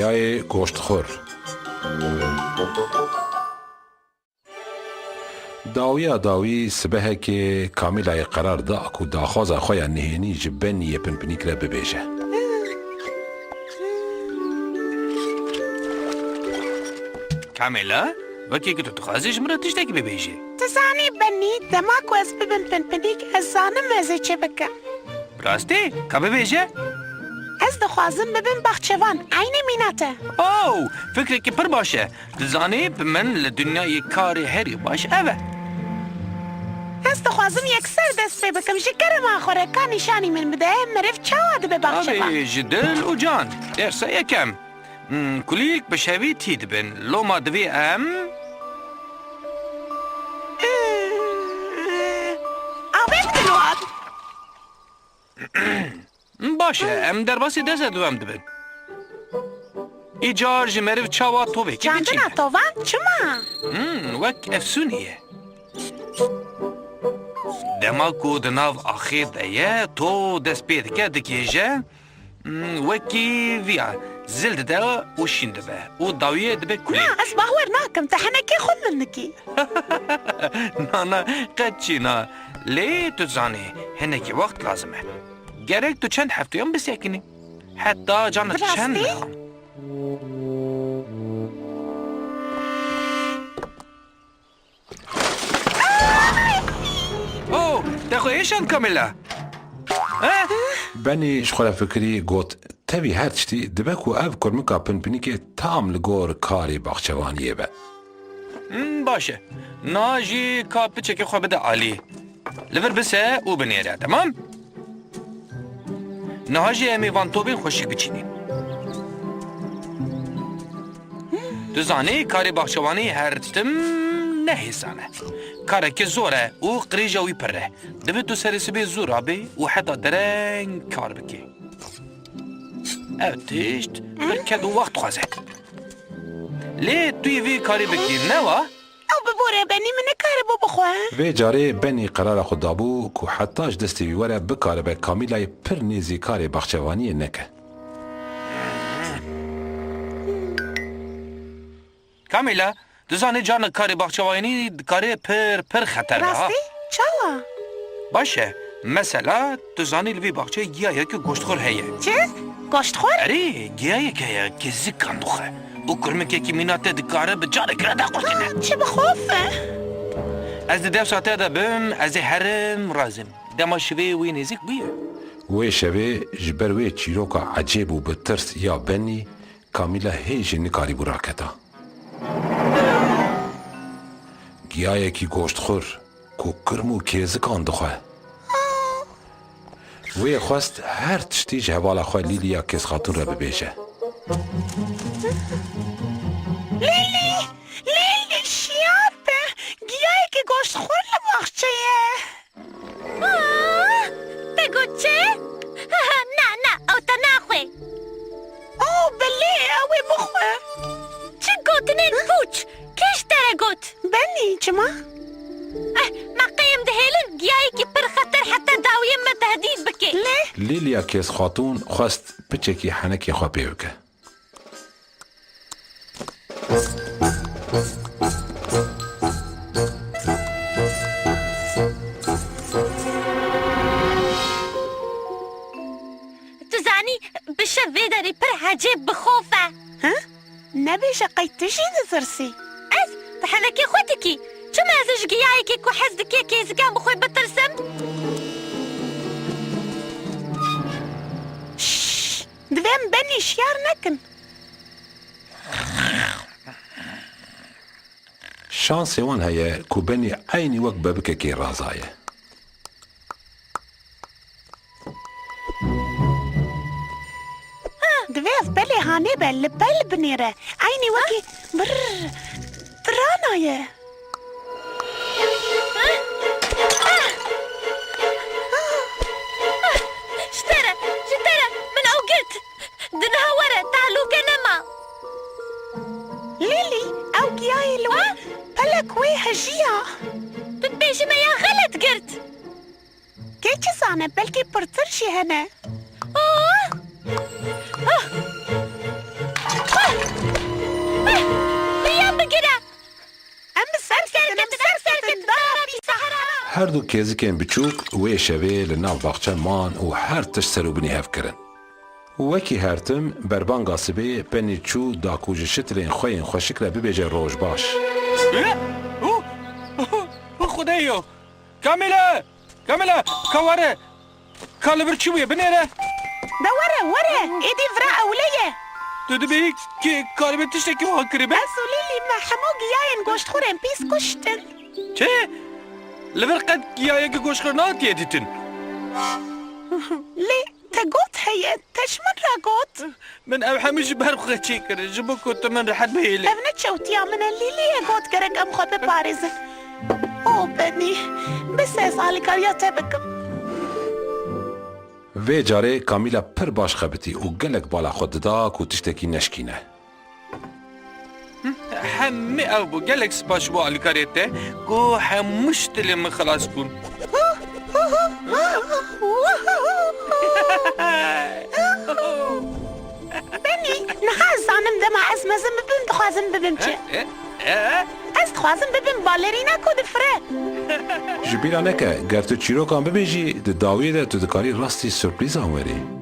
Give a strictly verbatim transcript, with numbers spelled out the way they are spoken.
Giyayê goştxwir. Dawiya dawî sibehekê Kamîlayê qerar da ku daxwaza xwe ya nihênî ji Benî yê pinpinîk re bibêje. Kamîla, wekî ku tu dixwazî ji min re tiştekî bibêjî. Tu zanî Benî, dema ku ez bibim pinpinîk, ez zanim ez ê çi bikim. Bi rastî? Ka bibêje? Ez dixwazim bibim baxçevan, eynî mîna te. Oh, fikrekî pir baş e. Dizanî, bi min li dinyayê karê herî baş ev e. Ez dixwazim yekser dest pê bikim. Ji kerema xwe re ka nîşanî min bide, meriv çawa dibe baxçevan? Tabii, ji dil û can. Dersa yekem. Hmm, kulîlk bi şevî tî dibin. Loma divê em Avê bidin wan. Baş e, em derbasî dersa duwem dibin. Îcar ji meriv çawa tovekî Çandina diçîne. Tovan çima? Hmm, wek efsûnê ye. Dema ku di nav axê de ye, to dest pê dike, dikêje, hmm, wekî viya zil dide û şîn dibe û dawiyê dibe kulîlk. Na, ez bawer nakim, te henekê xwe min dikî. Na, na, qet çî na. Lê tu zanî, hinekî wext lazim e. Gerek tu çend hefteyan bisekinî. Heta cana çend niha. Oh, te xwe êşand Kamîla. He? Benî ji xwe re fikirî got, tevî her tiştî dibe ku ev kurmika pinpinîkê tam li gor karê baxçevaniyê be. Hmm, baş e. Niha jî ka piçekê xwe bide alî. Li vir bise û binêre, temam? Niha jî em ê van tobên xweşik biçînîn. Tu zanî, karê baxçevanî her tim ne hêsan e. Kareke zor e û qirêja wî pir e. Divê tu serê sibê zû rabê û heta dereng kar bikê. Ev tişt pir ked û wext dixwaze. Lê tu yê vê karê bikî, ne wa? Ew bibore Benî, min nekaribû bixwe. Vê carê Benî qerara xwe dabû ku heta ji destê wî were bikaribe Kamîlayê pir nêzî karê baxçevaniyê neke. Kamîla, tu zanî carna karê baxçevanî dikare pir, pir xeter be, ha? Rastî? Çawa? Baş e. Mesela, tu zanî li vî baxçeyê giyayeke goştxwir heye. Çi? Goştxwir? Erê, giyayek heye, kêzikan dixwe. Û kurmikekî mîna te dikare bi careke re daqurtîne. Ah, çi bixof e? Ez di dewsa te de bim, ez ê herim razim. Dema şivê wê nêzîk bûye. Wê şevê ji ber wê çîroka ecêb û bi tirs ya Benî, Kamîla hê jî nikarîbû raketa. Giyayekî goştxwir ku kirm û kêzikan dixwe. Wê xwest her tiştî ji hevala xwe Lîlî ya Kêzxatûn re bibêje. Lîlî! Lîlî, şiyar be! Giyayekî goştxwir li baxçeyê ye. Ah, te got çi? Na, na, ew te naxwê. Oh, belê, ew ê bixwe. Çi gotinên pûç? Kê ji te re got? Benî, çima? Eh, me qeyim dihêlin, giyayekî pir xeter heta dawiyê me tehdît bike. Lê? Lîlya Kêzxatûn xwest piçekî henekê xwe pê bike. Tu zanî, bi şev vê derê pir ecêb bi xof e. Hi? Nebêje qey tu jî ditirsî? Ez? Tu henekê xwe dikî. Çima ez ê ji giyayekê ku hez dike kêzikan bi xwe bitirsim? Şşş! Divê em Benî şiyar nekin. Şansê wan heye ku Benî eynî wek bebikekê razaye. Divê ev pelê hanê be, li pel binêre. Eynî wekî birr, tirana ye. Ji te re, ji te re, min ew girt. Di niha were, tehlûke nema. Lîlî, ew giyayê li we pelek wê hejiya. Tu dibêjî me ya xelet girt. Kê çi zane, belkî pirtir jî hene. Oh! Ah! Her du kêzikên biçûk wê şevê li nav baxçe man û her tişt ser û binî hev kirin. Wekî her tim, berbanga sibê Penî çû da ku ji şitilên xwe yên xweşik re bibêje roj baş. Ê? Û? Û Xwedê yo! Kamîle! Kamîle! Ka were! Ka li vir çi bûye? Binêre! De were, were! Êdî vira ewle ye! Tu dibêjî kê karibe tiştekî wiha kiribe? Ez û Lîlî me hemû giyayên goştxûrên pîs kuştin. Çi? Li vir qet giyayeke goştxûr nehatiye dîtin. Lê te got heye, te ji min re got. Min ev hemû ji ber xwe çêkir, ji bo ku tu min rehet bihêlî. Ev ne çewtiya min e, Lîlî ye got gerek em xwe biparêzin. O Benî, bes ez alîkariya te bikim. Vê carê Kamîla pir baş xebitî û gelek bala xwe dida ku tiştekî neşkîne. Hemî ev bû. Gelek spas ji bo alîkariyê te ku hemû ştilê min xilas bûn. Benî, niha ez zanim dema ez mezin bibim, dixwazim bibim çi? E, e, e? Ez dixwazim bibim balerîna ku difire. Ji bîra neke, ger tu çîrokan bibêjî, di dawiyê de tu dikarî rastî surprîzan werî.